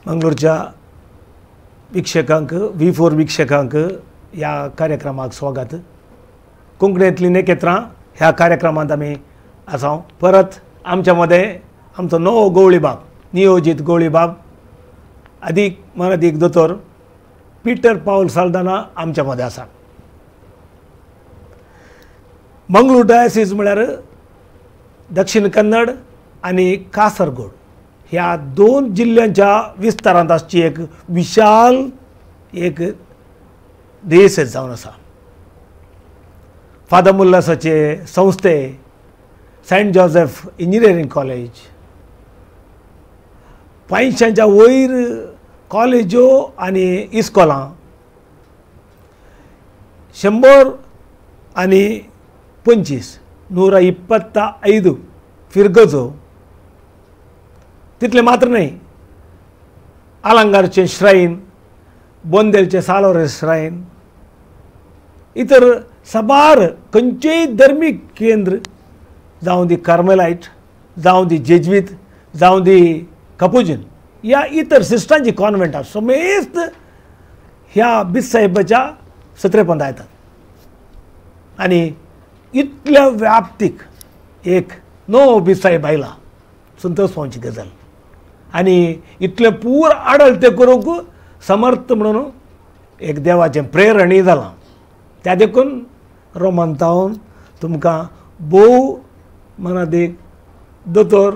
मंगळूरच्या वीक्षकांक, V4 वीक्षकांक ह्या कार्यक्रमाक स्वागत. कोंकणींतली नखेत्रां ह्या कार्यक्रमांत आमी आसा. परत आमच्या मदें आमचो नवो गवळीबाब, नियोजीत गवळीबाब अदीक मनादीक दोतोर पीटर पावल साल्दाना आमच्या मदें आसा. मंगळूर डायसीस म्हळ्यार दक्षिण कन्नड आनी कासरगोड ह्या दोन जिल्ल्यांच्या विस्तारांत आसची एक विशाल एक देश जावन आसा. फादर मुल्लासाचे संस्थे, सेंट जोसेफ इंजिनियरींग कॉलेज, 500च्या वयर कॉलेज्यो आनी इस्कोलां, 125 125 फिरगजो, तितले मात्र न्हय, आलंगारचें श्रायन, बोंदेलचें सालोरे श्रायन, इतर साबार खंयचेय धर्मीक केंद्र, जावं दी कार्मेलायट, जावं दी जेज्वीत, जावं दी कपुजीन या इतर सिस्टांची कॉन्वेंटां समेस्त ह्या बिस्साहेबाच्या सत्रेपंदा येतात. आनी इतल्या व्याप्तीक एक नवो बिस्साहेब आयला, संतोष पावची गजाल. आनी इतलें पूर आडळतें करूंक समर्थ म्हणून एक देवाचें प्रेरणीय जालां. त्या देखून रोमन तावन तुमकां भोव मनादीक दोतोर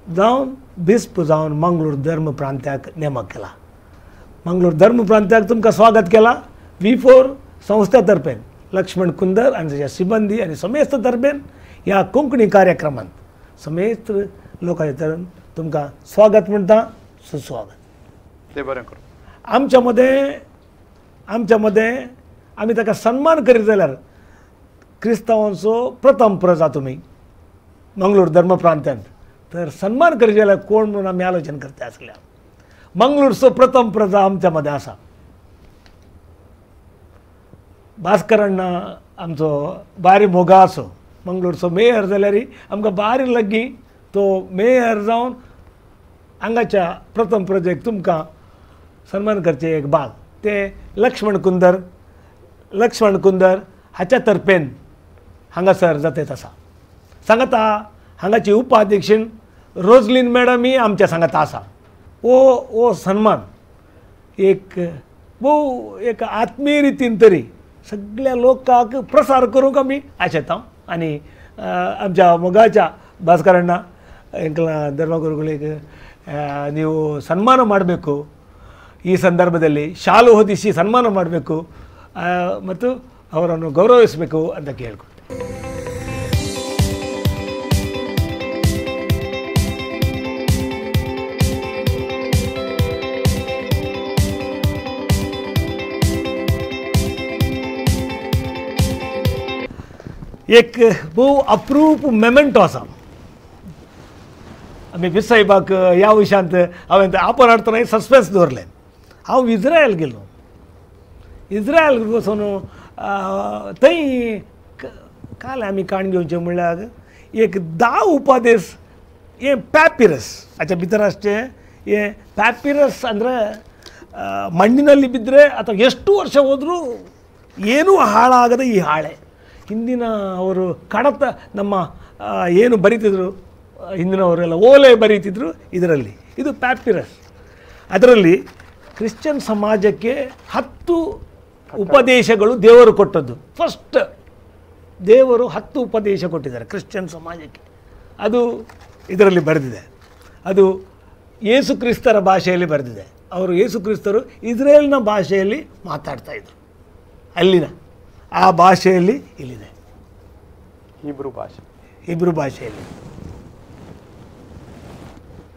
जावन बिस्प जावन मंगळूर धर्म प्रांत्याक नेमक केला. मंगळूर धर्म प्रांत्याक तुमकां स्वागत केला V4 संस्था तर्फेन, लक्ष्मण कुंदर आनी ताच्या सिबंदी आनी समेस्त तर्फेन ह्या कोंकणी कार्यक्रमांत समेस्त लोकांच्या तरेन तुमकां स्वागत म्हणटा, सुस्वागत. ते बरें करूं. आमच्या मदें आमी ताका सन्मान करीत जाल्यार क्रिस्तांवांचो प्रथम प्रजा तुमी मंगळूर धर्म प्रांत्यांत, तर सन्मान करीत जाल्यार कोण म्हणून आमी आलोचन करता आसल्या. मंगळूरचो प्रथम प्रजा आमच्या मदें आसा. भास्करांना आमचो बारी मोगा आसो, मंगळूरचो मेयर जाल्यार आमकां बारी लागीं तो मेयर जावन हांगाच्या प्रथम प्रजेक तुमकां सन्मान करचें एक भाग तें लक्ष्मण कुंदर, लक्ष्मण कुंदर हाच्या तर्फेन हांगासर जातेत आसा. सांगाता हांगाची उपाध्यक्षीण रोजलीन मॅडम ही आमच्या सांगाता आसा. हो सन्मान एक भोव एक आत्मीय रितीन तरी सगळ्या लोकांक प्रसार करूंक आमी आशेता. आनी आमच्या मोगाच्या भास्करांना ಧರ್ಮಗುರುಗಳಿಗೆ ನೀವು ಸನ್ಮಾನ ಮಾಡಬೇಕು, ಈ ಸಂದರ್ಭದಲ್ಲಿ ಶಾಲು ಹೊದಿಸಿ ಸನ್ಮಾನ ಮಾಡಬೇಕು ಮತ್ತು ಅವರನ್ನು ಗೌರವಿಸಬೇಕು ಅಂತ ಕೇಳ್ಕೊಳ್ತೇನೆ. एक भोव अप्रूप मेमेंटो आसा. आमी बिस्साहेबाक ह्या विशयांत हांवें आपण हाडटना सस्पेन्स दवरलें. हांव इज्रायल गेलो, इज्रायल वचून थंय काल आमी काण घेवचें म्हणल्यार एक 10 उपादेस हे ಪ್ಯಾಪಿರಸ್ ಆಚೆ ಭಿತರ ಅಷ್ಟೇ ಏ ಪ್ಯಾಪಿರಸ್ ಅಂದರೆ ಮಣ್ಣಿನಲ್ಲಿ ಬಿದ್ದರೆ ಅಥವಾ ಎಷ್ಟು ವರ್ಷ ಹೋದರೂ ಏನೂ ಹಾಳಾಗದ ಈ ಹಾಳೆ. ಹಿಂದಿನ ಅವರು ಕಡತ ನಮ್ಮ ಏನು ಬರೀತಿದ್ರು ಹಿಂದಿನವರೆಲ್ಲ ಓಲೆ ಬರೀತಿದ್ರು ಇದರಲ್ಲಿ, ಇದು ಪ್ಯಾಪಿರಸ್. ಅದರಲ್ಲಿ ಕ್ರಿಶ್ಚಿಯನ್ ಸಮಾಜಕ್ಕೆ 10 ಉಪದೇಶಗಳು ದೇವರು ಕೊಟ್ಟದ್ದು. ಫಸ್ಟ್ ದೇವರು 10 ಉಪದೇಶ ಕೊಟ್ಟಿದ್ದಾರೆ ಕ್ರಿಶ್ಚಿಯನ್ ಸಮಾಜಕ್ಕೆ, ಅದು ಇದರಲ್ಲಿ ಬರೆದಿದೆ. ಅದು ಯೇಸು ಕ್ರಿಸ್ತರ ಭಾಷೆಯಲ್ಲಿ ಬರೆದಿದೆ. ಅವರು ಯೇಸು ಕ್ರಿಸ್ತರು ಇಸ್ರೇಲ್ನ ಭಾಷೆಯಲ್ಲಿ ಮಾತಾಡ್ತಾಯಿದ್ರು, ಅಲ್ಲಿನ ಆ ಭಾಷೆಯಲ್ಲಿ ಇಲ್ಲಿದೆ, ಹಿಬ್ರು ಭಾಷೆ, ಹಿಬ್ರು ಭಾಷೆಯಲ್ಲಿ.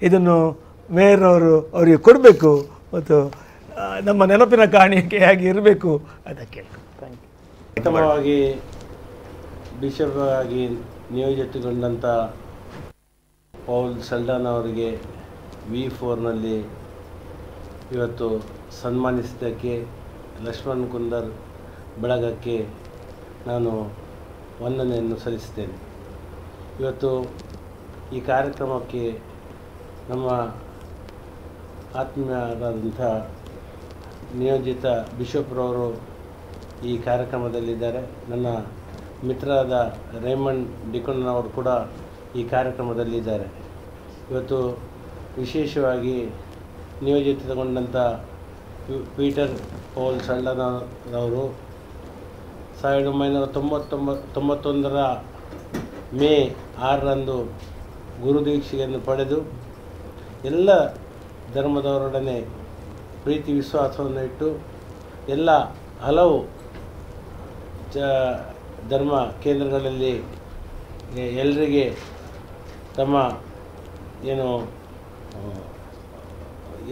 ಇದನ್ನು ಮೇಯರ್ನವರು ಅವರಿಗೆ ಕೊಡಬೇಕು ಮತ್ತು ನಮ್ಮ ನೆನಪಿನ ಕಾಣಿಕೆಯಾಗಿ ಇರಬೇಕು ಅಂತ ಕೇಳ್ಕೊಂಡು. Thank you. ಉತ್ತಮವಾಗಿ ಬಿಷಪ್ ಆಗಿ ನಿಯೋಜಿತಗೊಂಡಂಥ ಪೌಲ್ ಸಲ್ಡಾನ್ ಅವರಿಗೆ V4ನಲ್ಲಿ ಇವತ್ತು ಸನ್ಮಾನಿಸಿದ್ದಕ್ಕೆ ಲಕ್ಷ್ಮಣ್ ಕುಂದರ್ ಬಳಗಕ್ಕೆ ನಾನು ವಂದನೆಯನ್ನು ಸಲ್ಲಿಸ್ತೇನೆ. ಇವತ್ತು ಈ ಕಾರ್ಯಕ್ರಮಕ್ಕೆ ನಮ್ಮ ಆತ್ಮೀಯರಾದಂಥ ನಿಯೋಜಿತ ಬಿಷಪ್ರವರು ಈ ಕಾರ್ಯಕ್ರಮದಲ್ಲಿದ್ದಾರೆ. ನನ್ನ ಮಿತ್ರರಾದ ರೇಮಂಡ್ ಡಿಕೊಂಡನವರು ಕೂಡ ಈ ಕಾರ್ಯಕ್ರಮದಲ್ಲಿದ್ದಾರೆ. ಇವತ್ತು ವಿಶೇಷವಾಗಿ ನಿಯೋಜಿತಗೊಂಡಂಥ ಪೀಟರ್ ಪೌಲ್ ಸಲ್ಡನವರು 1991 ಮೇ 6ರಂದು ಗುರುದೀಕ್ಷೆಯನ್ನು ಪಡೆದು ಎಲ್ಲ ಧರ್ಮದವರೊಡನೆ ಪ್ರೀತಿ ವಿಶ್ವಾಸವನ್ನು ಇಟ್ಟು ಎಲ್ಲ ಹಲವು ಧರ್ಮ ಕೇಂದ್ರಗಳಲ್ಲಿ ಎಲ್ಲರಿಗೆ ತಮ್ಮ ಏನು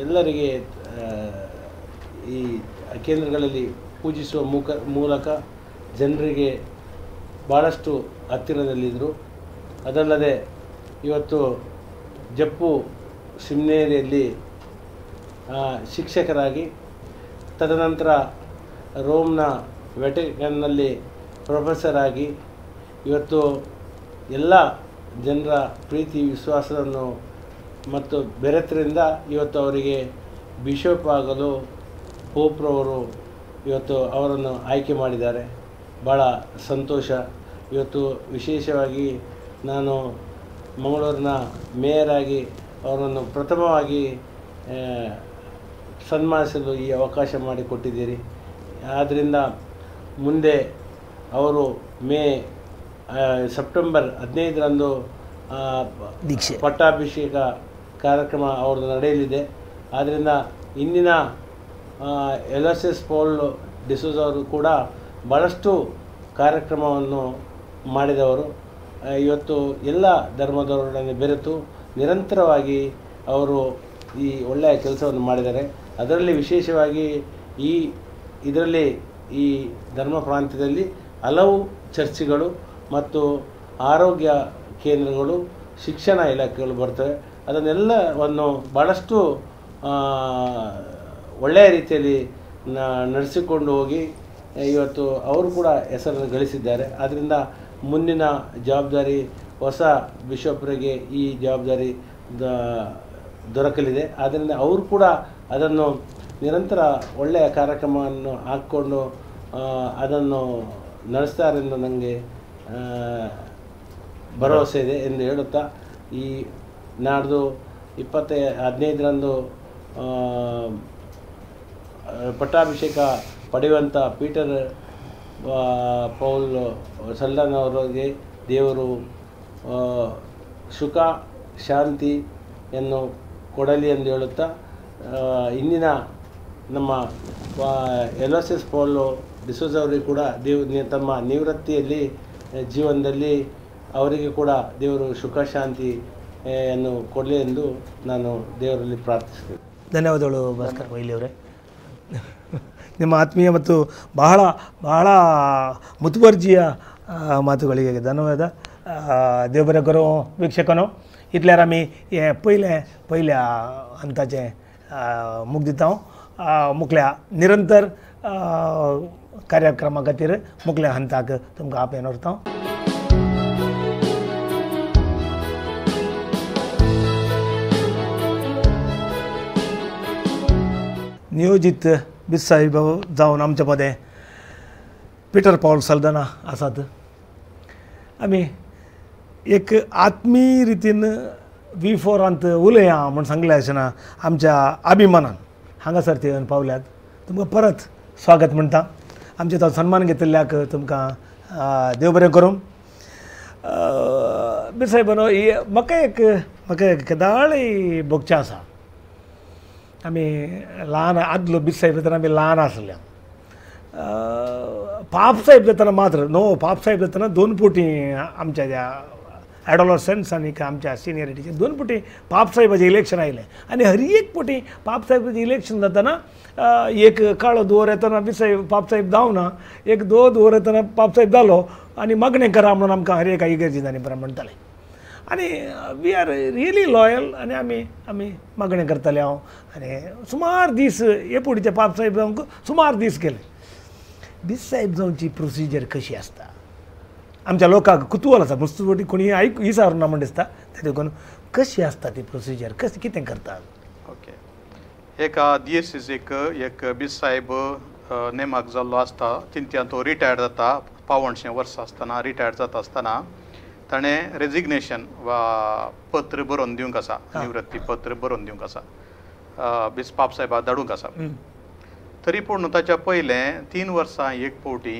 ಎಲ್ಲರಿಗೆ ಈ ಕೇಂದ್ರಗಳಲ್ಲಿ ಪೂಜಿಸುವ ಮೂಲಕ ಜನರಿಗೆ ಭಾಳಷ್ಟು ಹತ್ತಿರದಲ್ಲಿದ್ದರು. ಅದಲ್ಲದೆ ಇವತ್ತು ಜಪ್ಪು ಸಿಮ್ನೇರಿಯಲ್ಲಿ ಶಿಕ್ಷಕರಾಗಿ, ತದನಂತರ ರೋಮ್ನ ವೆಟಿಕನ್ನಲ್ಲಿ ಪ್ರೊಫೆಸರ್ ಆಗಿ ಇವತ್ತು ಎಲ್ಲ ಜನರ ಪ್ರೀತಿ ವಿಶ್ವಾಸವನ್ನು ಮತ್ತು ಬೆರೆತರಿಂದ ಇವತ್ತು ಅವರಿಗೆ ಬಿಷಪ್ ಆಗಲು ಪೋಪ್ರವರು ಇವತ್ತು ಅವರನ್ನು ಆಯ್ಕೆ ಮಾಡಿದ್ದಾರೆ. ಭಾಳ ಸಂತೋಷ. ಇವತ್ತು ವಿಶೇಷವಾಗಿ ನಾನು ಮಂಗಳೂರಿನ ಮೇಯರಾಗಿ ಅವರನ್ನು ಪ್ರಥಮವಾಗಿ ಸನ್ಮಾನಿಸಲು ಈ ಅವಕಾಶ ಮಾಡಿಕೊಟ್ಟಿದ್ದೀರಿ. ಆದ್ದರಿಂದ ಮುಂದೆ ಅವರು ಸೆಪ್ಟೆಂಬರ್ 15ರಂದು ದೀಕ್ಷೆ ಪಟ್ಟಾಭಿಷೇಕ ಕಾರ್ಯಕ್ರಮ ಅವ್ರದ್ದು ನಡೆಯಲಿದೆ. ಆದ್ದರಿಂದ ಇಂದಿನ ಎಲೋಸಿಯಸ್ ಪೌಲ್ ಡಿಸೋಜ ಅವರು ಕೂಡ ಭಾಳಷ್ಟು ಕಾರ್ಯಕ್ರಮವನ್ನು ಮಾಡಿದವರು. ಇವತ್ತು ಎಲ್ಲ ಧರ್ಮದವರೊಡನೆ ಬೆರೆತು ನಿರಂತರವಾಗಿ ಅವರು ಈ ಒಳ್ಳೆಯ ಕೆಲಸವನ್ನು ಮಾಡಿದ್ದಾರೆ. ಅದರಲ್ಲಿ ವಿಶೇಷವಾಗಿ ಇದರಲ್ಲಿ ಈ ಧರ್ಮ ಪ್ರಾಂತ್ಯದಲ್ಲಿ ಹಲವು ಚರ್ಚ್ಗಳು ಮತ್ತು ಆರೋಗ್ಯ ಕೇಂದ್ರಗಳು, ಶಿಕ್ಷಣ ಇಲಾಖೆಗಳು ಬರ್ತವೆ. ಅದನ್ನೆಲ್ಲವನ್ನು ಭಾಳಷ್ಟು ಒಳ್ಳೆಯ ರೀತಿಯಲ್ಲಿ ನಡೆಸಿಕೊಂಡು ಹೋಗಿ ಇವತ್ತು ಅವರು ಕೂಡ ಹೆಸರನ್ನು ಗಳಿಸಿದ್ದಾರೆ. ಆದ್ದರಿಂದ ಮುಂದಿನ ಜವಾಬ್ದಾರಿ ಹೊಸ ಬಿಷಪ್ರಿಗೆ ಈ ಜವಾಬ್ದಾರಿ ದೊರಕಲಿದೆ. ಆದ್ದರಿಂದ ಅವರು ಕೂಡ ಅದನ್ನು ನಿರಂತರ ಒಳ್ಳೆಯ ಕಾರ್ಯಕ್ರಮವನ್ನು ಹಾಕ್ಕೊಂಡು ಅದನ್ನು ನಡೆಸ್ತಾರೆಂದು ನನಗೆ ಭರವಸೆ ಇದೆ ಎಂದು ಹೇಳುತ್ತಾ, ಈ ನಾಡ್ದು 15ರಂದು ಪಟ್ಟಾಭಿಷೇಕ ಪಡೆಯುವಂಥ ಪೀಟರ್ ಪೌಲ್ ಸಲ್ಡನ್ ಅವರಿಗೆ ದೇವರು ಸುಖ ಶಾಂತಿಯನ್ನು ಕೊಡಲಿ ಎಂದು ಹೇಳುತ್ತಾ, ಇಂದಿನ ನಮ್ಮ ಎಲೋಸಿಯಸ್ ಪೌಲ್ ಡಿಸೋಜ ಅವರಿಗೆ ಕೂಡ ತಮ್ಮ ನಿವೃತ್ತಿಯಲ್ಲಿ ಜೀವನದಲ್ಲಿ ಅವರಿಗೆ ಕೂಡ ದೇವರು ಸುಖ ಶಾಂತಿಯನ್ನು ಕೊಡಲಿ ಎಂದು ನಾನು ದೇವರಲ್ಲಿ ಪ್ರಾರ್ಥಿಸ್ತೇನೆ. ಧನ್ಯವಾದಗಳು ಭಾಸ್ಕರ್ ಕೊಯ್ಲಿ ಅವರೇ. ನಿಮ್ಮ ಆತ್ಮೀಯ ಮತ್ತು ಬಹಳ ಬಹಳ ಮುತುವರ್ಜಿಯ ಮಾತುಗಳಿಗೆ ಧನ್ಯವಾದ. देव बरें करूं वीक्षकांनो. इतल्यार आमी हें पयलें पयल्या हंताचें मुख दिता हांव. मुखल्या निरंतर कार्यक्रमा खातीर मुखल्या हंताक तुमकां आपयेन व्हरता. नियोजीत बिस्साहेब जावन आमचे मदें पिटर पावल सल्दाना आसात. आमी एक आत्मीय रितीन वी फोरांत उलया म्हूण सांगलें आसतना आमच्या अभिमानान हांगासर ते येवन पावल्यात. तुमकां परत स्वागत म्हणटा. आमचें तो सन्मान घेतिल्ल्याक तुमकां देव बरें करूं. बिस्साहेबानो, म्हाका एक केदाळय भोगचें आसा. आमी ल्हान आदलो बिस्साहेब जातना आमी ल्हान आसले. पाप साहेब जातना मात्र न्हू, पाप साहेब जातना दोन पुटी आमच्या त्या एडोलसन्स आनी आमच्या सिनियरिटीचे दोन पुटी पाप साहेबाचें इलेक्शन आयलें आनी हर एक पुटी पाप साहेबाचें इलेक्शन जातना एक काळो दोर येतना बिस्साहेब पाप साहेब जावना, एक दो दोर येतना पाप साहेब जालो आनी मागणें करा म्हणून आमकां हर एका इगर्जीन आनी बरें म्हणटाले. आनी we are really loyal आनी आमी आमी मागणें करताले हांव. आनी सुमार दीस हे पुडीचे पाप साहेब जावंक सुमार दीस गेले. बिस्साहेब जावची प्रोसिजर कशी आसता आमच्या लोकांक कुतूहल आसा. मस्त फावटी कोणी आयक विचारना म्हण दिसता, ते देखून कशी आसता ती प्रोसिजर, कशी कितें करतात? ओके, एका दियेसीक एक बिसायब नेमाक जाल्लो आसता चिंत्यान तो रिटायर्ड जाता 85 वर्सां आसतना रिटायर्ड जाता आसतना ताणें रेजिग्नेशन वा पत्र बरोवन दिवंक आसा, निवृत्ती पत्र बरोवन दिवंक आसा, बिस्पाप साहेबाक धाडूंक आसा. तरी पूण ताच्या पयलें 3 वर्सां एक फावटी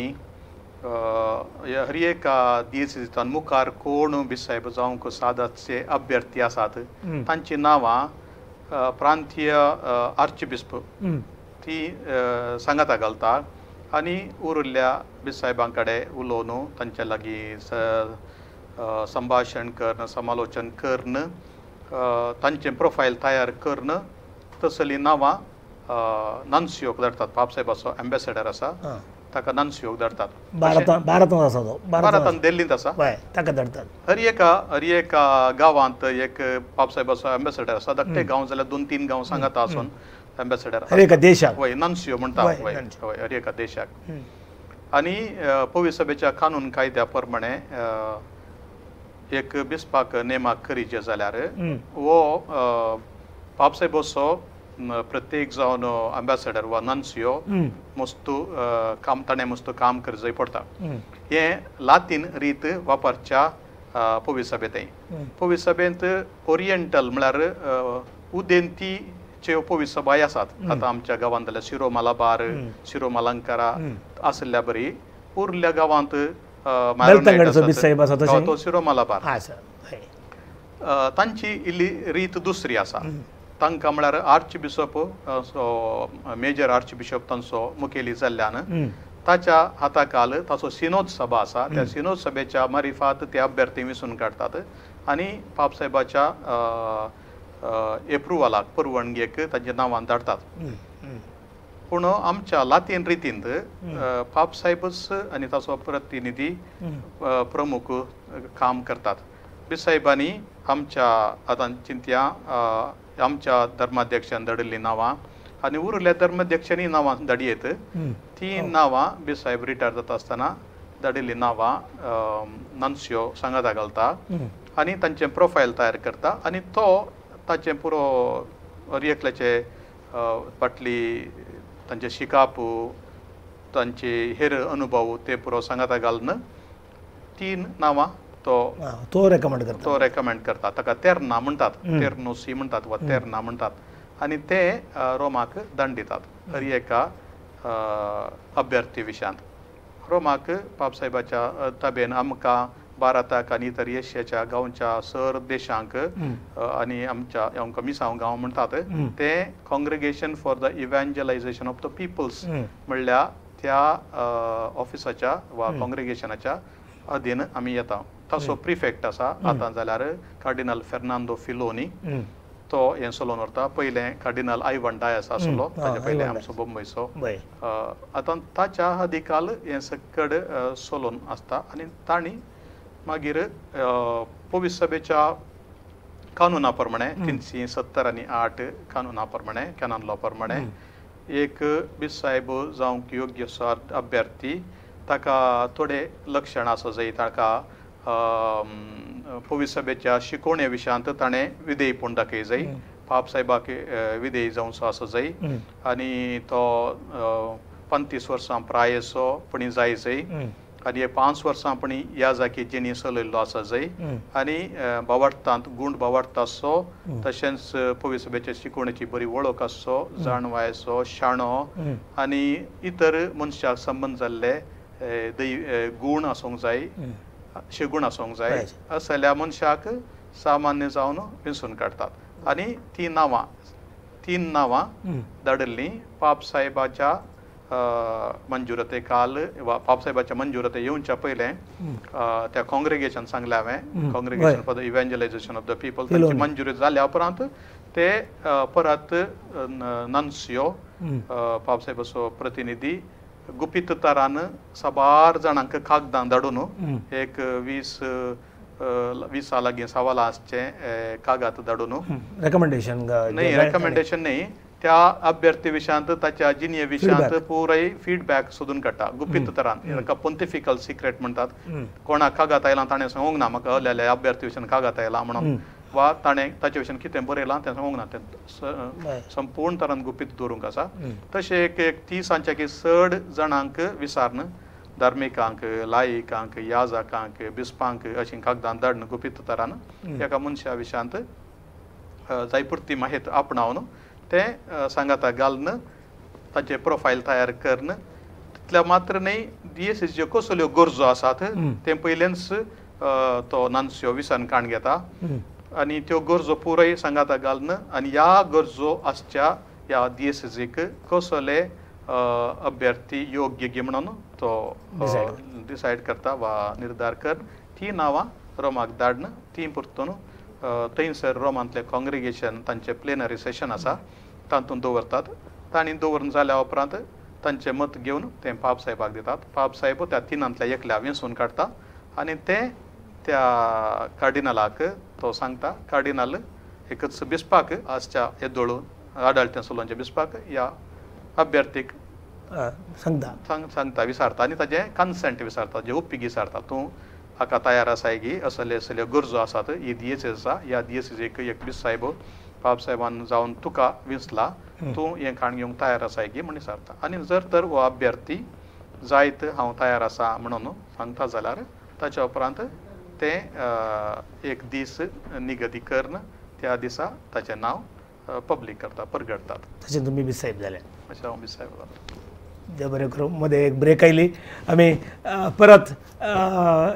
हर एका दियेसींतल्यान मुखार कोण बिसायब जावंक सादाचे अभ्यर्थी आसात तांची नांवां प्रांतीय आर्चबिस्प ती सांगाता घालता आनी उरिल्ल्या बिसायबां कडेन उलोवन तांच्या लागीं संभाशण करून समालोचन करून तांचें प्रोफायल तयार करून तसलीं नांवां नान्सियोक धाडटात. पापसाहेबाचो एम्बेसेडर आसा ताका नान्सियोक धाडटात. भारतांत आसा तो, भारतांत दिल्लींत आसा ताका धाडटात. हर एका गांवांत एक पापसाहेबाचो एम्बेसेडर आसा. धाकटे गांव जाल्यार 2-3 गांव सांगाता आसून एम्बेसेडर हर एका देशाक वय नान्सियो म्हणटा वय हर एका देशाक. आनी पवी सभेच्या कानून कायद्या प्रमाणे एक बिस्पाक नेमाक करीचे जाल्यार वो पापसाहेबाचो प्रत्येक जावन एम्बेसेडर वा नान्सियो मस्तू काम ताणें मस्तू काम करचें पडटा. हें लातीन रीत वापरच्या पवी सभेंत. पवी सभेंत ओरिएंटल म्हळ्यार उदेंतीच्यो पवी सभाय आसात. आतां आमच्या गांवांत जाल्यार शिरो मालाबार, शिरो मलंकारा आशिल्ल्या बरी उरल्या गांवांत तो शिरो मालाबार तांची इल्ली रीत दुसरी आसा. तांकां म्हळ्यार archbishop major archbishop तांचो मुखेली जाल्ल्यान ताच्या हाताखाल ताचो सिनोद सभा आसा. त्या सिनोद सभेच्या मारिफात ते अभ्यर्थी विसून काडटात आनी पापसाहेबाच्या एप्रुवलाक परवणगेक तांच्या नांवान धाडटात. पूण आमच्या लातीन रितींत पापसाहेबच आनी ताचो प्रतिनिधी प्रमुख काम करतात. बिसाहेबांनी आमच्या आतां चिंत्या आमच्या धर्माध्यक्षान धाडिल्लीं नांवां आनी उरिल्ल्या धर्माध्यक्षांनी नांवां धाडयेत ती नांवां बिसाहेब रिटायर जाता आसतना धाडिल्लीं नांवां नान्सियो सांगाता घालता आनी तांचें प्रोफायल तयार करता आनी तो ताचें पुरो हर एकल्याचे फाटली तांचे शिकाप तांचे हेर अनुभव ते पुरो सांगाता घालून 3 नांवां तो तो रेकमेंड करता. तो रेकमेंड करता. ताका तेर्ना म्हणटात, तेर्नोसी म्हणटात वा तेर्ना म्हणटात आनी ते रोमाक दंड दितात हर एका अभ्यर्थी विशयांत. रोमाक पापसाहेबाच्या ताबेन आमकां भारताक आनी इतर एशियाच्या गांवच्या सर देशांक आनी आमच्या आमकां मिसांव गांव म्हणटात ते congregation for the evangelization of the peoples म्हणल्या त्या ऑफिसाच्या वा कॉंग्रिगेशनाच्या अधीन आमी येता. ताचो प्रिफेक्ट आसा आतां जाल्यार कार्डिनल फेर्नांदो फिलोनी तो हें चलोवन व्हरता. पयलें कार्डिनल आयवन डायस आसलो ताच्या पयलें आमचो बोंबयचो. आतां ताच्या अधिकाल हें सकड चलोवन आसता आनी तांणी मागीर पवी सभेच्या कानुना प्रमाणे 378 कानुना प्रमाणे कॅनन लॉ प्रमाणे एक बिसाहेब जावंक योग्य अभ्यर्थी ताका थोडे लक्षण आसा जाय. ताका पवी सभेच्या शिकोवणे विशयांत ताणें विधेयपण दाखय जाय, पापसाहेबाक विधेय जावचो आसा जाय आनी तो 35 वर्सां प्रायेचो पणी जाय जाय आनी 5 वर्सां पणी ह्या जागी जिणी चलयल्लो आसा जाय आनी बावडटांत गूण बावडटा आसचो, तशेंच पवी सभेच्या शिकोवणेची बरी वळख आसचो, जाणवायचो, शाणो आनी इतर मनशाक संबंद जाल्ले गूण आसूंक जाय, शेगूण आसूंक जाय. असल्या मनशाक सामान्य जावन विंचून काडटात आनी ती नांवां 3 नांवां धाडिल्लीं पापसाहेबाच्या मंजुरते काल वा पापसाहेबाच्या मंजुरते येवच्या पयलें त्या कॉंग्रिगेशन सांगलें हांवें, congregation for the evangelization of the people, तांची मंजुरी जाल्या उपरांत ते परत नान्सियो पापसाहेबाचो प्रतिनिधी गुपीत तरान साबार जाणांक कागदां धाडून एक 20 लागीं सवालां आसचें कागद धाडून रेकमेंडेशन न्ही, रेकमेंडेशन न्ही, त्या अभ्यर्थी विशयांत ताच्या जिणये विशयांत पुराय फिडबॅक सोदून काडटा गुपीत तरान. ताका पोंतिफिकल सिक्रेट म्हणटात. कोणाक कागद आयला ताणें सांगूंक ना म्हाका अहल्या अभ्यर्थी विशयान कागद आयला म्हणून, वा ताणें ताचे विशीं कितें बरयलां तें सांगूंक ना, तें संपूर्ण तरान गुपीत दवरूंक आसा. तशें एक एक 30 की चड जाणांक विचारून धार्मिकांक, लायिकांक, याजकांक, बिस्पांक अशीं कागदां धाडून गुपीत तरान एका मनशा विशयांत जायपुरती माहिती आपणावन तें सांगाता घालून ताचें प्रोफायल तयार करून तितल्या मात्र न्हय डीएसएसच्यो कसल्यो गरजो आसात तें पयलेंच तो नान्स्यो विसान काण घेता आनी त्यो गरजो पुराय सांगाता घालून आनी ह्या गरजो आसच्या ह्या डीएसएसीक कसले अभ्यर्थी योग्य गी म्हणून तो डिसायड करता वा निर्धार कर ती नांवां रोमाक धाडून ती परतून थंयसर रोमांतलें कॉंग्रिगेशन तांचें प्लेनरी सेशन आसा तातूंत दवरतात. तांणी दवरून जाल्या उपरांत तांचें मत घेवन तें पाप साहेबाक दितात. पाप साहेब त्या तिनांतल्या एकल्या वेंचून काडटा आनी तें त्या कार्डिनलाक तो सांगता. कार्डिनल एकच बिस्पाक आसच्या येदोळ आडळत्या सोलोंच्या बिस्पाक ह्या अभ्यर्थीक सांगता सांगता विचारता आनी ताजें कन्सेंट विचारता, जे ओपिगी विचारता, तूं हाका तयार आसाय गी, असले असल्यो गरजो आसात, ही दियेसीस आसा, ह्या दियेसीक एक बिस साहेब पाप साहेबान जावन तुका विंचला, तूं हें काण घेवंक तयार आसाय गी म्हण विचारता. आनी जर तर हो अभ्यर्थी जायत हांव तयार आसा म्हणून सांगता जाल्यार ताच्या उपरांत तें एक दीस निगदी करून त्या दिसा ताचें नांव पब्लीक करता, परगटतात. तशें तुमी बिस साहेब जाले? अशें हांव बिस साहेब जालो. देव बरें करूं. मदें एक ब्रेक आयली, आमी परत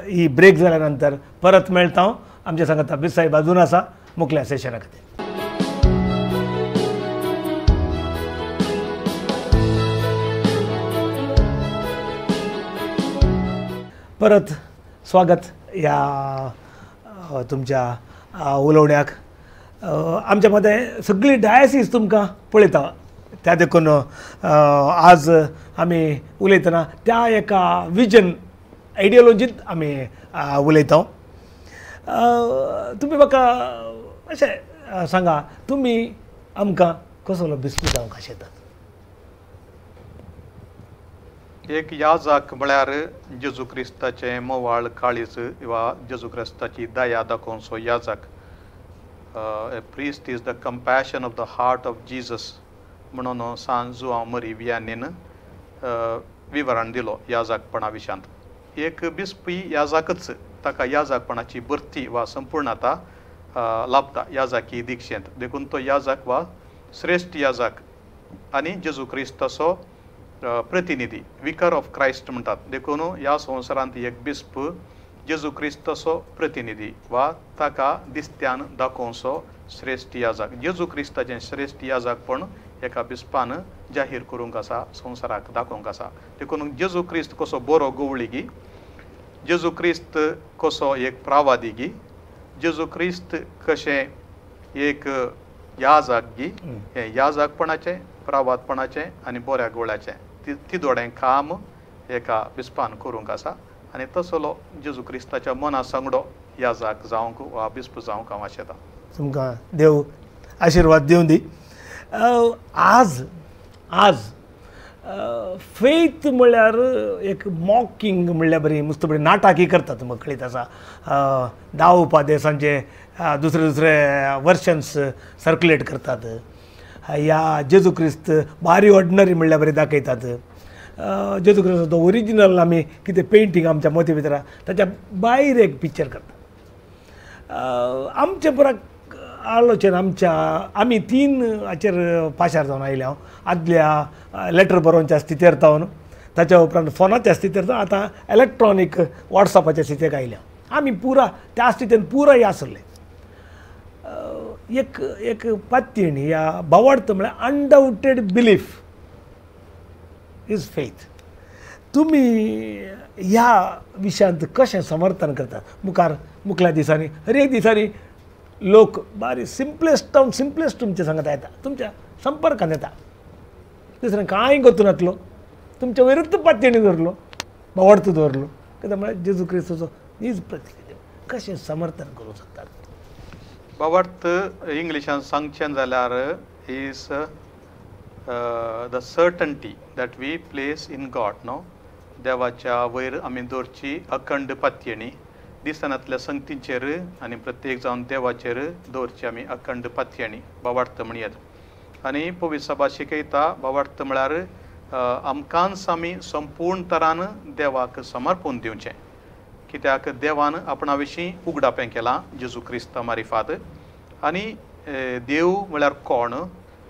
ही ब्रेक जाल्या नंतर परत मेळटा. हांव आमच्या सांगता बिस साहेब अजून आसा मुखल्या सेशना खातीर. परत स्वागत ह्या तुमच्या उलोवण्याक. आमच्या मदें सगळी डायसीस तुमकां पळयता, त्या देखून आज आमी उलयतना त्या एका विजन आयडियोलॉजींत आमी उलयता. तुमी म्हाका अशें सांगा, तुमी आमकां कसलो बिस्प जावंक आशेतात? एक याजक म्हळ्यार जेजू क्रिस्ताचें मोवाळ काळीज वा जेजू क्रिस्ताची दया दाखोवचो याजक. A priest is the compassion of the heart of Jesus म्हणून सान जुआंव मरी वियानीन विवरण दिलो याजकपणा विशयांत. एक बिस्पी याजकच, ताका याजकपणाची भरती वा संपूर्णता लाभता याजकी दिक्षेंत, देखून तो याजक वा श्रेश्ठ याजक आनी जेजू क्रिस्ताचो प्रतिनिधी, विकर ऑफ क्रायस्ट म्हणटात. देखून ह्या संवसारांत एक बिस्प जेजू क्रिस्ताचो प्रतिनिधी वा ताका दिसत्यान दाखोवचो श्रेश्ठ याजक. जेजू क्रिस्ताचें श्रेश्ठ याजकपण एका बिस्पान जाहीर करूंक आसा, संवसाराक दाखोवंक आसा. देखून जेजू क्रिस्त कसो बरो गवळी गी, जेजू क्रिस्त कसो एक प्रावादी गी, जेजू क्रिस्त कशें एक याजक गी, हें याजकपणाचें, प्रावादपणाचें आनी बऱ्या गवळ्याचें तिदोडें काम एका बिस्पान करूंक आसा. आनी तसलो जेजू क्रिस्ताच्या मना सांगडो याजक जावंक वा बिस्प जावंक हांव आशेतां. तुमकां देव आशिर्वाद दिवं दी. आज आज फेथ म्हळ्यार एक मॉकिंग म्हणल्यार बरी मुस्त बरी नाटकी करतात. तुमकां कळीत आसा, दाव उपादेसांचे दुसरे दुसरे वर्शन्स सर्कुलेट करतात. ह्या जेजू क्रिस्त बारी ऑर्डिनरी म्हणल्यार बरी दाखयतात. जेजू क्रिस्ताचो ओरिजिनल आमी कितें पेंटींग आमच्या मोती भितर ताच्या भायर एक पिक्चर करतात. आमचें पुरा आलोचन आमच्या आमी तीन हाचेर पाशार जावन आयले. हांव आदल्या लेटर बरोवच्या स्थितीर जावन, ताच्या उपरांत फोनाच्या स्थितीर जावन, आतां इलेक्ट्रॉनीक वॉट्सॅपाच्या स्थितीक आयल्या. आमी पुरा त्या स्थितीन पुराय आसले. एक एक पात्येणी ह्या भावार्थ म्हळ्यार अनडाउटेड बिलीफ is faith. तुमी ह्या विशयांत कशें समर्थन करतात? मुखार मुखल्या दिसांनी हर एक दिसांनी लोक बारी सिंपलेस्ट टावन सिंपलेस्ट तुमच्या सांगता येता, तुमच्या संपर्कांत येता. दुसरें कांय गोतूनातलो तुमच्या वयरूच पात्येणी दवरलो, भावार्थ दवरलो, कित्याक म्हळ्यार जेजू क्रिस्ताचो नीज प्रतिनिधी. कशें समर्थन करूंक शकतात? भावार्थ इंग्लिशान सांगचें जाल्यार is the certainty that we place in God. न्हू, देवाच्या वयर आमी दवरची अखंड पात्येणी, दिसनातल्या संगतींचेर आनी प्रत्येक जावन देवाचेर दवरची आमी अखंड पातयेणी भावार्थ म्हणयत. आनी पवित्र सभा शिकयता भावार्थ म्हळ्यार आमकांच आमी संपूर्ण तरान देवाक समर्पून दिवचें, कित्याक देवान आपणा विशीं उगडापें केलां जेजू क्रिस्ता मारिफात. आनी देव म्हळ्यार कोण?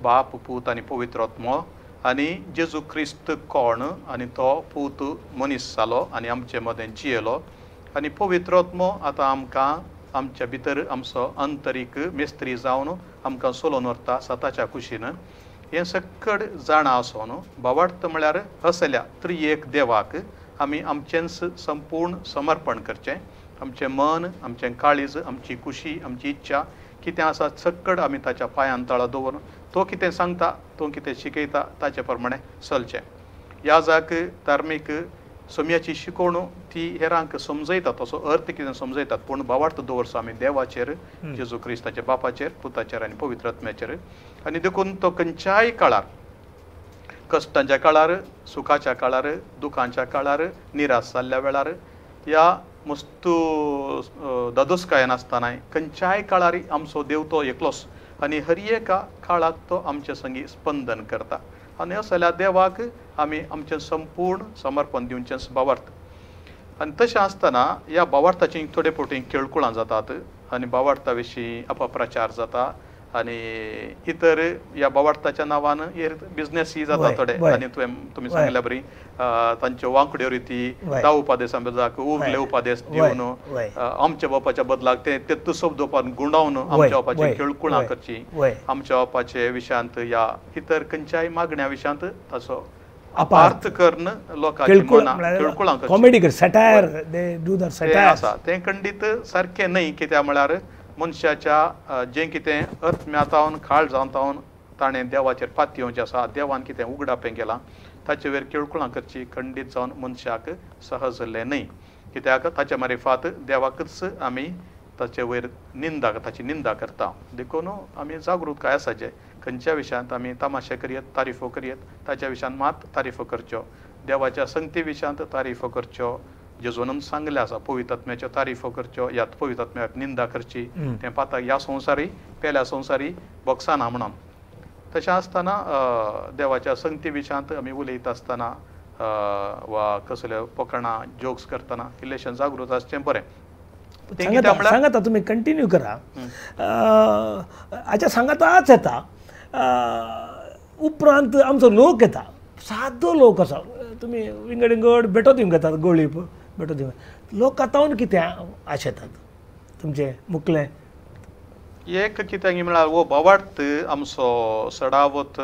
बाप, पूत आनी पवित्र आत्मो. आनी जेजू क्रिस्त कोण? आनी तो पूत मनीस जालो आनी आमचे मदें जियेलो. आनी पवित्र आत्मो आतां आमकां आमच्या भितर आमचो अंतरीक मिस्त्री जावन आमकां चलोवन व्हरता सताच्या कुशीन. हें सकड जाणा आसून भावार्थ म्हळ्यार असल्या त्रिएक देवाक आमी आमचेंच संपूर्ण समर्पण करचें. आमचें मन, आमचें काळीज, आमची कुशी, आमची इच्छा कितें आसा सकड आमी ताच्या पांयान तळा दवरून तो कितें सांगता, तो कितें शिकयता ताचे प्रमाणे चलचें. ह्या जाक धार्मीक सम्याची शिकवण ती हेरांक समजयता, तसो अर्थ कितें समजयतात, पूण भावार्थ दवरचो आमी देवाचेर, जेजू क्रिस्ताच्या बापाचेर, पुताचेर आनी पवित्र आत्म्याचेर. आनी देखून तो खंयच्याय काळार, कश्टांच्या काळार, सुखाच्या काळार, दुखांच्या काळार, निराश जाल्ल्या वेळार, ह्या मस्तू दादोसकायेन आसतनाय खंयच्याय काळार आमचो देव तो एकलोच आनी हर एका काळाक तो आमचे संगी स्पंदन करता. आनी असल्या देवाक आमी आमचें संपूर्ण समर्पण दिवचें भावार्थ. आनी तशें आसतना ह्या भावार्थाची थोडे फावटी केळकुळां जातात आनी भावार्था विशीं अपप्रचार जाता आनी इतर ह्या भावार्थाच्या नांवान हेर बिजनेसय जाता थोडे. आनी तुवें तुमी सांगिल्ल्या बरी तांच्यो वांकड्यो रिती 10 उपादेसां बदलाक उरले उपादेस दिवन आमच्या बापाच्या बदलाक ते तेत्तू शब्द गुंडावन आमच्या बापाची केळकुळां करची, आमच्या बापाचे विशयांत ह्या इतर खंयच्याय मागण्या विशयांत ताचो अपार्थ करून लोकांची मनां केळकुळां करची, सटायर आसा. तें खंडीत सारकें न्हय, कित्याक म्हळ्यार मनशाच्या जें कितें आत्म्यातावन काळजांतावन ताणें देवाचेर पातयेवचें आसा, देवान कितें उगडापें केलां ताचे वयर केळकुळां करची खंडीत जावन मनशाक सहजलें न्हय, कित्याक ताचे मारिफात देवाकच आमी ताचे वयर निंदा, ताची निंदा करता. देखून आमी जागृतकाय आसाचे, खंयच्या विशयांत आमी तमाशे करयत, तारीफो करयत, ताच्या विशयांत मात तारीफो करच्यो, देवाच्या संगती विशयांत तारीफो करच्यो. जेजून सांगलें आसा पवित्र आत्म्याच्यो तारीफो करच्यो, ह्या पवित्र आत्म्याक निंदा करची, तें पाता ह्या संवसारी पेल्या संवसारी बोगसाना म्हणून. तशें आसतना देवाच्या संगती विशयांत आमी उलयता आसतना वा कसले पोखणां जोक्स करतना इल्लेशें जागृत आसचें बरें. सांगाता तुमी कंटिन्यू करा. हाच्या सांगाताच येता उपरांत आमचो लोक येता, सादो लोक आसा, तुमी विंगड विंगड बेटो दिवंक येतात, गोळी बेटो दिवंक लोक आतां कितें आशेतात तुमचें मुखलें एक कित्याक म्हळ्यार हो भावार्थ आमचो सडावत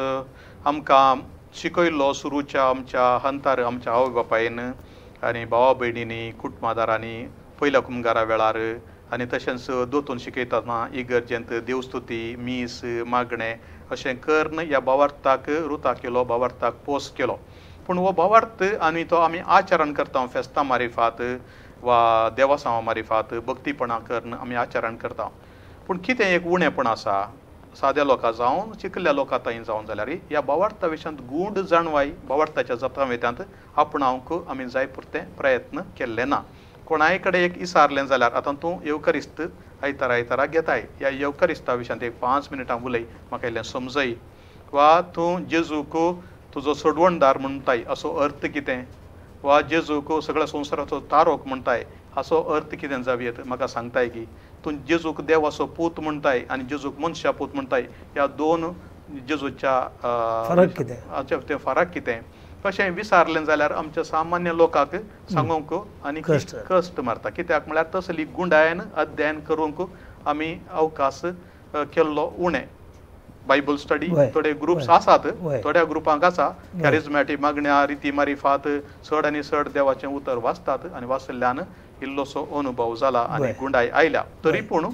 आमकां शिकयल्लो सुरूच्या आमच्या हंतार आमच्या आवय बापायन आनी भावा भयणींनी, कुटुंबादारांनी पयल्या कुमगारा वेळार, आनी तशेंच दोतोन शिकयतना इगर्जेंत देवस्तुती, मीस, मागणें अशें करून ह्या भावार्थाक रुता केलो, भावार्थाक पोस केलो. पूण हो भावार्थ आनी तो आमी आचरण करता फेस्तां मारिफात वा देवासांवा मारिफात भक्तीपणां करून आमी आचरण करता. पूण कितें एक उणेपण आसा साद्या लोकां जावन शिकिल्ल्या लोकां थंय जावन जाल्यार ह्या भावार्था विशयांत गूढ जाणवाय भावार्थाच्या जतां वेत्यांत आपणावंक आमी जाय पुरते प्रयत्न केल्ले ना. कोणाय कडेन एक इसारलें जाल्यार आतां तूं येवकरिस्त आयतारा आयतारा घेताय, ह्या येवकरिस्ता विशयांत एक 5 मिनटां उलय, म्हाका इल्लें समजय, वा तूं जेजूक तुजो सोडवणदार म्हणटाय असो अर्थ कितें, वा जेजूक सगळ्या संवसाराचो तारोक म्हणटाय हाचो अर्थ कितें जावयेत म्हाका सांगताय की तूं जेजूक देवाचो पूत म्हणटाय आनी जेजूक मनशा पूत म्हणटाय, ह्या दोन जेजूच्या फरक कितें, तें फरक कितें अशें विचारलें जाल्यार आमच्या सामान्य लोकांक सांगूंक आनी कश्ट मारता. कित्याक म्हळ्यार तसली गुंडायन अध्ययन करूंक आमी अवकाश केल्लो उणें. बायबल स्टडी थोडे ग्रुप्स आसात, थोड्या ग्रुपांक आसा कॅरिज्मॅटीक मागण्या रिती मारिफात चड आनी चड देवाचें उतर वाचतात आनी वाचिल्ल्यान इल्लोसो अनुभव जाला आनी गुंडाय आयल्या. तरी पूण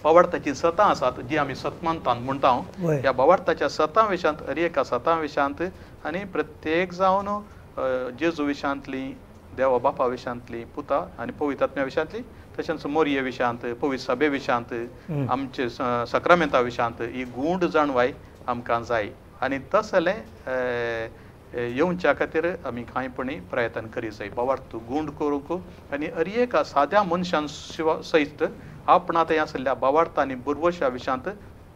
भावार्थाचीं सतां आसात जी आमी सतमानतान म्हणटा, ह्या भावार्थाच्या सतां विशयांत हर एका सतां विशयांत आनी प्रत्येक जावन जेजू विशयांतली, देवा बापा विशयांतली, पुता आनी पवित्र आत्म्या विशयांतली, तशेंच मोरये विशयांत, पवित्र सभे विशयांत, आमचे सक्रामेंता विशयांत ही गूढ जाणवाय आमकां जाय. आनी तसलें येवच्या खातीर आमी कांयपणी प्रयत्न करी जाय भावार्थ गूंड करूंक आनी हर एका साद्या मनशान सयत आपणा थंय आशिल्ल्या भावार्थ आनी बुरवशा विशयांत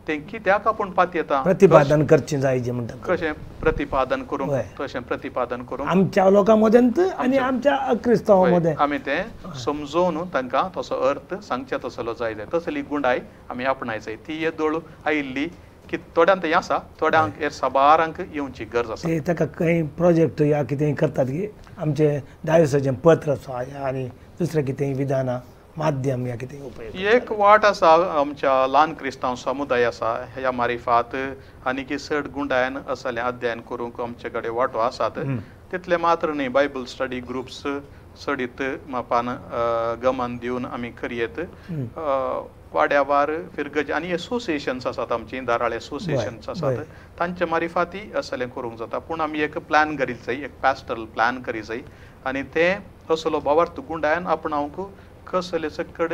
तें कित्याक आपूण पातयेता प्रतिपादन करचें जाय जें म्हणटा कशें प्रतिपादन करूंक तशें प्रतिपादन करूंक आमच्या लोकां मदें आनी आमच्या क्रिस्तांवां मदें आमी तें समजोवन तांकां तसो अर्थ सांगचे तसलो जाय जाय तसली गुंडाय आमी आपणाय जाय ती येदोळ आयिल्ली की थोड्यांक तें आसा थोड्यांक हे साबारांक येवची गरज आसा. ते ताका कांय प्रोजेक्ट या कितें करतात की आमचें डायोसाचें पत्र आसा आनी दुसरें कितें विधानां माध्यम या कितें उपयोग एक वाट आसा आमच्या ल्हान क्रिस्तांव समुदाय आसा ह्या मारिफात आनी की चड गुंडायन असलें अध्ययन करूंक आमचे कडेन वांटो आसात तितलें मात्र न्ही बायबल स्टडी ग्रुप्स चडीत मापान गमन दिवन आमी करयेत वाड्यावार फिरगज आनी एसोसिएशन्स आसात आमची धाराळे एसोसिएशन्स आसात तांचे मारिफाती असलें करूंक जाता. पूण आमी एक प्लॅन करीत जाय एक पॅस्टरल प्लॅन करीत जाय आनी तें असलो भावार्थ गुंडायन आपणावंक कसले सकड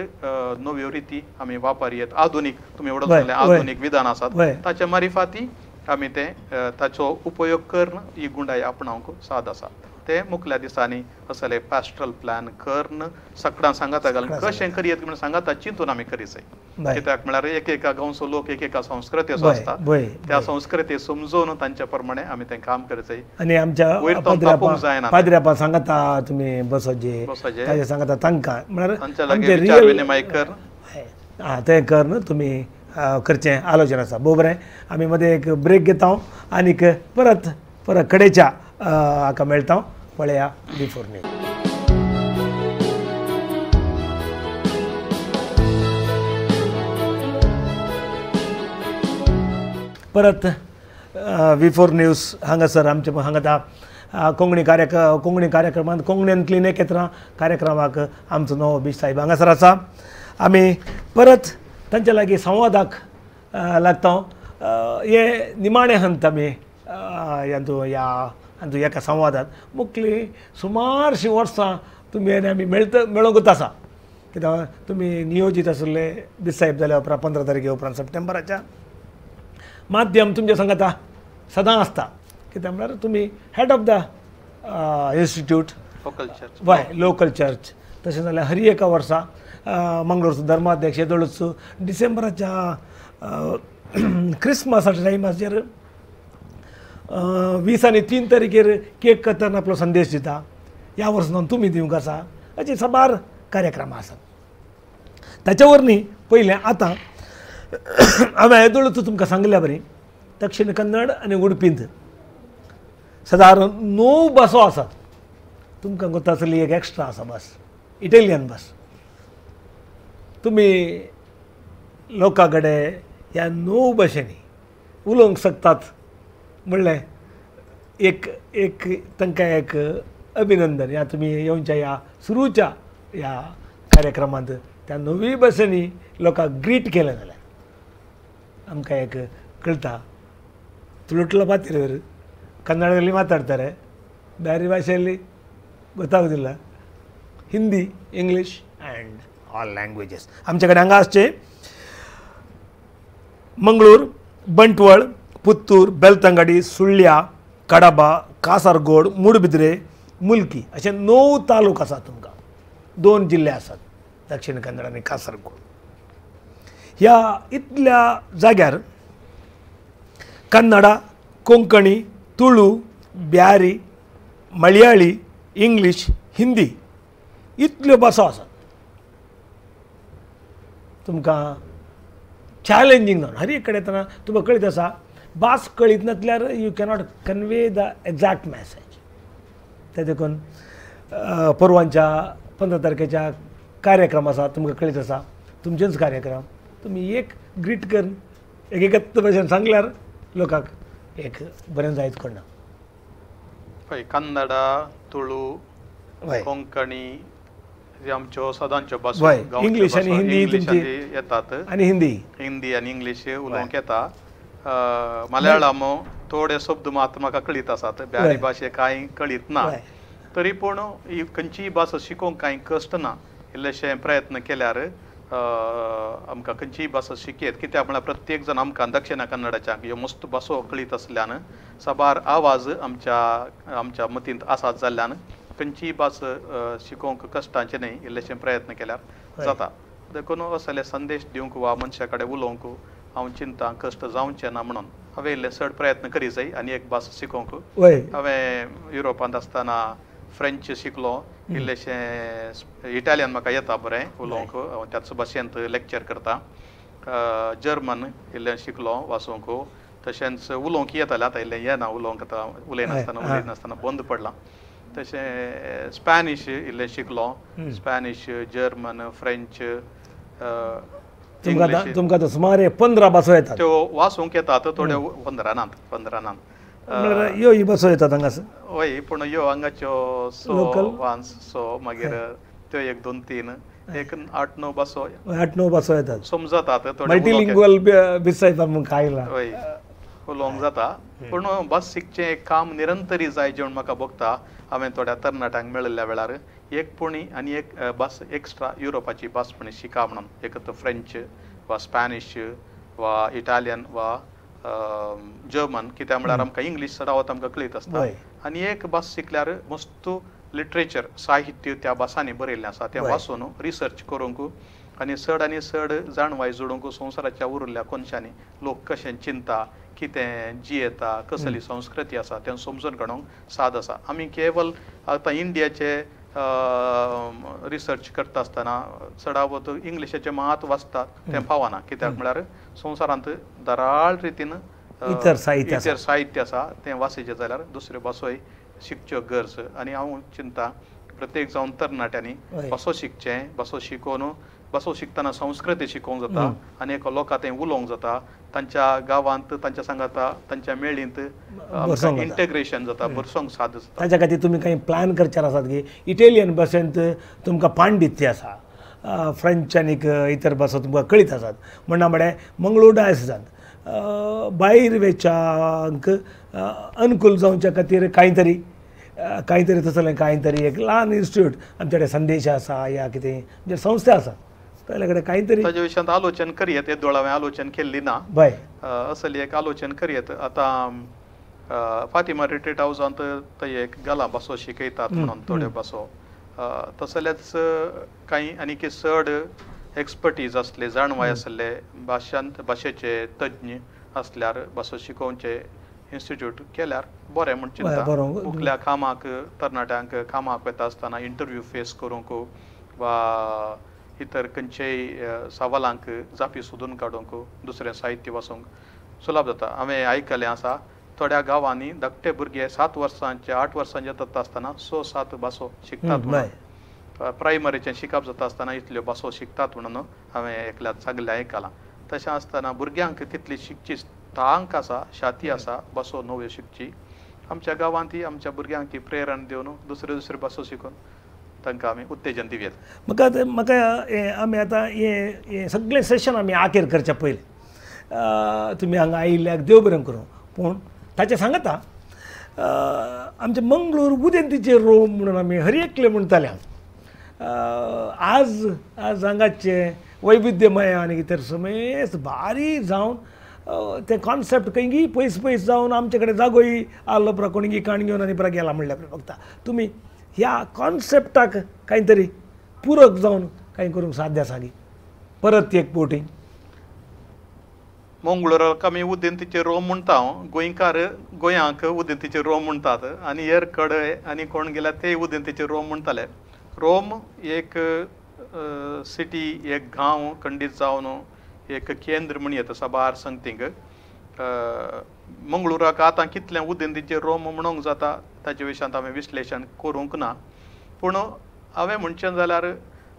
नव्यो रिती आमी वापरयेत आधुनीक तुमी एवढो सांगलें आधुनीक विधान आसात ताच्या मारिफाती आमी तें ताचो उपयोग करून ही गुंडाय आपणावंक साद आसा. ते मुखल्या दिसांनी असले पॅस्ट्रल प्लॅन करून सगळ्यां सांगाता घालून कशें करयेत म्हणून सांगाता चिंतून आमी करीत जाय कित्याक म्हळ्यार एक एका गांवचो लोक एक एका संस्कृतीचो आसता त्या संस्कृती समजून तांच्या प्रमाणे आमी तें काम करीत जाय. आनी आमच्या पाद्र्यापा सांगाता तुमी बसोजे ताजे सांगाता तांकां म्हळ्यार तांच्या लागीं विचार विनिमय कर तें करून तुमी करचें आलोचन आसा. बरोबर बरें आमी मदें एक ब्रेक घेता आनीक परत परत कडेच्या हाका मेळटा पळया बिफोर न्यूज. परत बिफोर न्यूज हांगासर आमचे हांगा कोंकणी कोंकणी कार्यक्रमांत कोंकणींतली नेकेत्रां कार्यक्रमाक आमचो नवो बीच साहेब हांगासर आसा. आमी परत तांच्या लागीं संवादाक लागता. हे निमाणें हंत आमी ह्या आनी एका संवादात मुखली सुमारशीं वर्सां तुमी आनी आमी मेळोंकूच आसा कित्याक तुमी नियोजीत आशिल्ले बिसाहेब जाल्या उपरांत 15 तारखे उपरांत सप्टेंबराच्या माध्यम तुमच्या सांगाता सदां आसता कित्याक म्हळ्यार तुमी head of the institute local church वय लोकल चर्च तशें जाल्यार हर एका वर्सा मंगळूरचो धर्माध्यक्ष येदोळूच डिसेंबराच्या क्रिसमसाच्या टायमाचेर 20 आनी 3 तारखेर केक कतरन आपलो संदेश दिता. ह्या वर्सान तुमी दिवंक आसा अशे साबार कार्यक्रम आसात. ताच्या वरवीं पयलें आतां हांवें येदोळूच तुमकां सांगल्या बरी दक्षिण कन्नड आनी उडपींत सादारण 9 बसो आसात. तुमकां गोता आसली एक एक्स्ट्रा आसा बस इटालियन बस. तुमी लोकां कडेन ह्या 9 भाशेंनी उलोवंक शकतात म्हणलें एक एक तांकां एक अभिनंदन. ह्या तुमी येवच्या ह्या सुरूच्या ह्या कार्यक्रमांत त्या 9 भाशेंनी लोकांक ग्रीट केलें जाल्यार आमकां एक कळटा. ತುಳುಟ್ಲ ಮಾತಿರೋರು ಕನ್ನಡದಲ್ಲಿ ಮಾತಾಡ್ತಾರೆ, ಬೇರೆ ಭಾಷೆಯಲ್ಲಿ ಗೊತ್ತಾಗೋದಿಲ್ಲ. Hindi, English and all languages. आमचे कडेन हांगा आसचे मंगळूर, बंटवळ, पुत्तूर, बेलतंगाडी, सुळ्या, कडबा, कासारगोड, मुडबिद्रे, मुल्की अशे 9 तालुक आसात. तुमकां 2 जिल्ले आसात, दक्षिण कन्नड आनी कासारगोड. ह्या इतल्या जाग्यार कन्नडा, कोंकणी, तुळू, ब्यारी, मलयाळी, इंग्लीश, हिंदी इतल्यो भासो आसात. तुमकां चॅलेंजींग जावन हर एक कडेन येतना तुमकां कळीत आसा, भास कळीत नासल्यार you cannot convey the exact message. ते देखून परवांच्या 15 तारखेच्या कार्यक्रम आसा, तुमकां कळीत आसा, तुमचेच कार्यक्रम तुमी एक ग्रीट करून एक एकच भाशेन सांगल्यार लोकांक एक बरें जायत कोणा. पळय कन्नडा, तुळू, कोंकणी आमच्यो सदांच्यो भासो, इंग्लीश आनी हिंदी येतात, आनी हिंदी हिंदी आनी इंग्लीश उलोवंक येता. मलयाळम थोडे शब्द मात म्हाका कळीत आसात, ब्यारी भाशे कांय कळीत ना. तरी पूण ही खंयचीय भास शिकोवंक कांय कश्ट ना, इल्लेशे प्रयत्न केल्यार आमकां खंयचीय भास शिकयत कित्याक म्हळ्यार प्रत्येक जाण आमकां दक्षिणा कन्नडाच्या ह्यो मस्त भासो कळीत आसल्यान साबार आवाज आमच्या आमच्या मतींत आसात जाल्ल्यान खंयचीय भास शिकोवंक कश्टांचें न्हय, इल्लेशें प्रयत्न केल्यार जाता. देखून असले संदेश दिवंक वा मनशा कडेन उलोवंक हांव चिंता कश्ट जावचें ना म्हणून हांवें इल्ले चड प्रयत्न करी जाय आनी एक भास शिकोवंक. हांवें युरोपांत आसतना फ्रेंच शिकलो, इल्लेशें इटालियन म्हाका येता बरें उलोवंक, हांव त्याच भाशेंत लेक्चर करता. जर्मन इल्लें शिकलो वाचूंक, तशेंच उलोवंक येतालें, आतां इल्लें येना उलोवंक, आतां उलयनासतना उलयनासतना बंद पडलां. तशें स्पॅनिश इल्लें शिकलो, स्पॅनिश, जर्मन, फ्रेंच, तुमकां आतां सुमार 15 भासो येतात, त्यो वाचूंक येतात, थोड्यो 15 नात, 15 नात. ह्यो ही भासो येतात हांगासर? हय, पूण ह्यो हांगाच्यो सो वांस सो मागीर त्यो 1 2 3 1 8 9 भासो, 8 9 भासो येतात, समजतात, मल्टीलिंग्वल बिसायता म्हूण कांय ना, हय उलोवंक जाता. पूण भास शिकचें एक काम निरंतरी जाय जेवण म्हाका भोगता. हांवें थोड्या तरणाट्यांक मेळिल्ल्या वेळार एक पुणी आनी एक भास एक्स्ट्रा युरोपाची भास पुणी शिका म्हणून, एक तर फ्रेंच वा स्पॅनिश वा इटालियन वा जर्मन, कित्याक म्हळ्यार आमकां इंग्लीश चडावत आमकां कळीत आसता आनी एक भास शिकल्यार मस्त लिटरेचर साहित्य त्या भासांनी बरयल्लें आसा तें वाचून रिसर्च करूंक आनी चड जाणवाय जोडूंक संवसाराच्या उरिल्ल्या कोनशांनी लोक कशें चिंता, कितें जियेता, कसली संस्कृती आसा तें समजून काडूंक साद आसा. आमी केवल आतां इंडियाचे रिसर्च करता आसतना चडावत इंग्लिशाचें मात वाचता तें पावना, कित्याक म्हळ्यार संवसारांत दराळ रितीन इतर साहित्य आसा तें वाचचें जाल्यार दुसऱ्यो भासोय शिकच्यो गरज. आनी हांव चिंता प्रत्येक जावन तरणाट्यांनी भासो शिकचें, भासो शिकोवन भासो शिकतना संस्कृती शिकोवंक जाता आनी एक लोकां तें उलोवंक जाता, तांच्या गांवांत तांच्या सांगाता तांच्या मेळींत इंटेग्रेशन जाता, भरसोंक साद जाता. ताच्या खातीर तुमी कांय प्लॅन करचे आसात की इटालियन भाशेंत तुमकां पांडित्य आसा, फ्रेंच आनीक इतर भासो तुमकां कळीत आसात, म्हणना म्हळ्यार मंगळूर डायसिसांत भायर वेच्यांक अनुकूल जावच्या खातीर कांय तरी कांय तरी तसलें कांय तरी एक ल्हान इन्स्टिट्यूट आमचे कडेन संदेश आसा या कितें जे संस्था आसा ताच्या कडेन कांय तरी ताजे विशयांत आलोचन करयेत. येदोळ हांवें आलोचन केल्ली ना, बाय असली एक आलोचन करयेत. आतां फातिमा रिट्रीट हावजांत थंय एक गाला भासो शिकयतात म्हणून थोड्यो भासो, तसलेच कांय आनीक चड एक्सपर्टीज आसले, जाणवाय आसले भाशांत भाशेचे तज्ञ आसल्यार भासो शिकोवचे इन्स्टिट्यूट केल्यार बरें म्हूण चिंता. मुखल्या कामाक तरणाट्यांक कामाक वता आसतना इंटरव्यू फेस करूंक वा इतर खंयचेय सवालांक जापी सोदून काडूंक दुसरें साहित्य वाचूंक सुलभ जाता. हांवें आयकलें आसा थोड्या गांवांनी धाकटे भुरगे 7 वर्सांचे 8 वर्सांचे जाता आसतना 6 7 भासो शिकतात म्हणून, प्रायमरीचें शिकप जाता आसतना इतल्यो भासो शिकतात म्हणून हांवें एकल्यान सांगलें आयकलां. तशें आसतना भुरग्यांक तितली शिकची तांक आसा, शाती आसा भासो नव्यो शिकची. आमच्या गांवांत आमच्या भुरग्यांक ती प्रेरणा दिवन दुसऱ्यो दुसऱ्यो भासो शिकून तांकां आमी उत्तेजन दिवयेत. म्हाका म्हाका हें आमी आतां हें सगळें सेशन आमी आखेर करच्या पयलीं तुमी हांगा आयिल्ल्याक देव बरें करूं, पूण ताचें सांगता आमचे मंगळूर उदेंतीचे रोम म्हणून आमी हर एकले म्हणटाले. आज आज हांगाचे वैविध्यमय आनी इतर समेस्त बारीक जावन ते कॉन्सेप्ट खंयगी पयस पयस जावन आमचे कडेन जागोय आलो पुरा कोणगी काण घेवन आनी पुरा गेला म्हणल्यार फक्त तुमी ह्या कॉन्सेप्टाक कांय तरी पुरक जावन कांय करूंक साध्य आसा गी परत एक बोटींग मंगळूराक आमी उदेंतीचे रोम म्हणटा. हांव गोंयकार गोंयांक उदेंतीचे रोम म्हणटात आनी हेर कडे आनी कोण गेल्यार ते उदेंतीचे रोम म्हणटाले. रोम एक सिटी, एक गांव खंडीत जावन एक केंद्र म्हण येता साबार संगतींक. मंगळूराक आतां कितलें उदेंतीचे रोम म्हणूंक जाता ताचे विशयांत हांवें विश्लेशण करूंक ना, पूण हांवें म्हणचें जाल्यार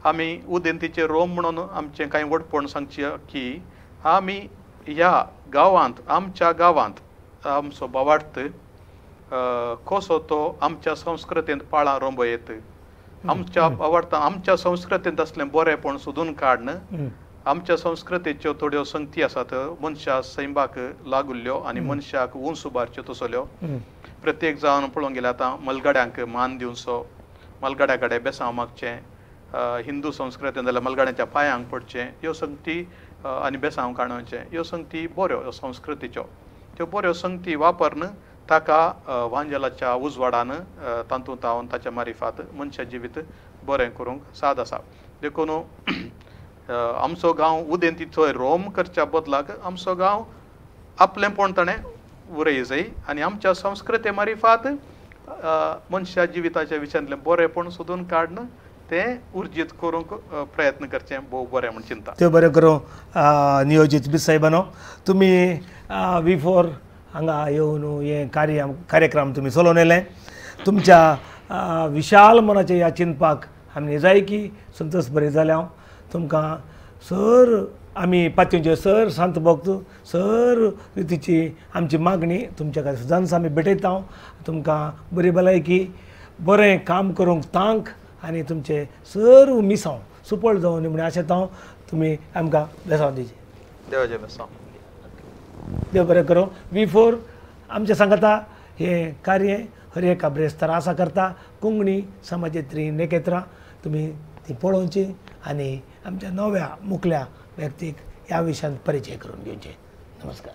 आमी उदेंतीचे रोम म्हणून आमचें कांय व्हडपण सांगचें की आमी ह्या गांवांत, आमच्या गांवांत आमचो भावार्थ कसो तो आमच्या संस्कृतींत पाळां रोंबयत, आमच्या भावार्थान आमच्या संस्कृतींत आसलें बरेंपण सोदून काडन आमच्या संस्कृतीच्यो थोड्यो संगती आसात मनशा सैमाक लागुल्ल्यो आनी मनशाक उंच उबारच्यो तसल्यो. प्रत्येक जावन पळोवंक गेल्यार आतां मलगाड्यांक मान दिवचो, मलगाड्या कडेन बेसांव मागचें, हिंदू संस्कृतीन जाल्यार मलगाड्यांच्या पांयांक पडचें ह्यो संगती आनी बेसांव काणोवचें ह्यो संगती बऱ्यो संस्कृतीच्यो त्यो बऱ्यो संगती वापरून ताका वांजेलाच्या उजवाडान तातूंत हांव ताच्या मारिफात मनशा जिवीत बरें करूंक साद आसा. देखून आमचो गांव उदेंतीचो रोम करच्या बदलाक आमचो गांव आपलेंपण ताणें उरय जाय आनी आमच्या संस्कृती मारिफात मनशा जिविताच्या विशयांतलें बरेंपण सोदून काडून तें उर्जीत करूंक प्रयत्न करचें भोव बरें म्हूण चिंता. त्यो बरें करूं नियोजीत बी साहेबानो तुमी V4 हांगा येवन हें कार्यक्रम तुमी चलोवन येयले. तुमच्या विशाल मनाच्या ह्या चिंतपाक आमी निजायकी संतोष बरी जाल्या. हांव तुमकां सर आमी पातयेचे सर संत भक्त सर रितीची आमची मागणी तुमच्या खातीर सदांच आमी भेटयता. तुमकां बरी भलायकी बरें काम करूंक तांक आनी तुमचे सर्व मिसांव सुपळ जावन म्हण आशेता हांव. तुमी आमकां बेसांव दिवचें. देवाचें बेसांव. देव बरें करूं. V4 आमच्या सांगता हें कार्य हर एका ब्रेस्तार आसा करता कोंकणी समाजेंतलीं नेकेत्रां तुमी ती पळोवची आनी आमच्या नव्या मुखल्या व्यक्तीक ह्या विशयांत परिचय करून घेवचे. नमस्कार.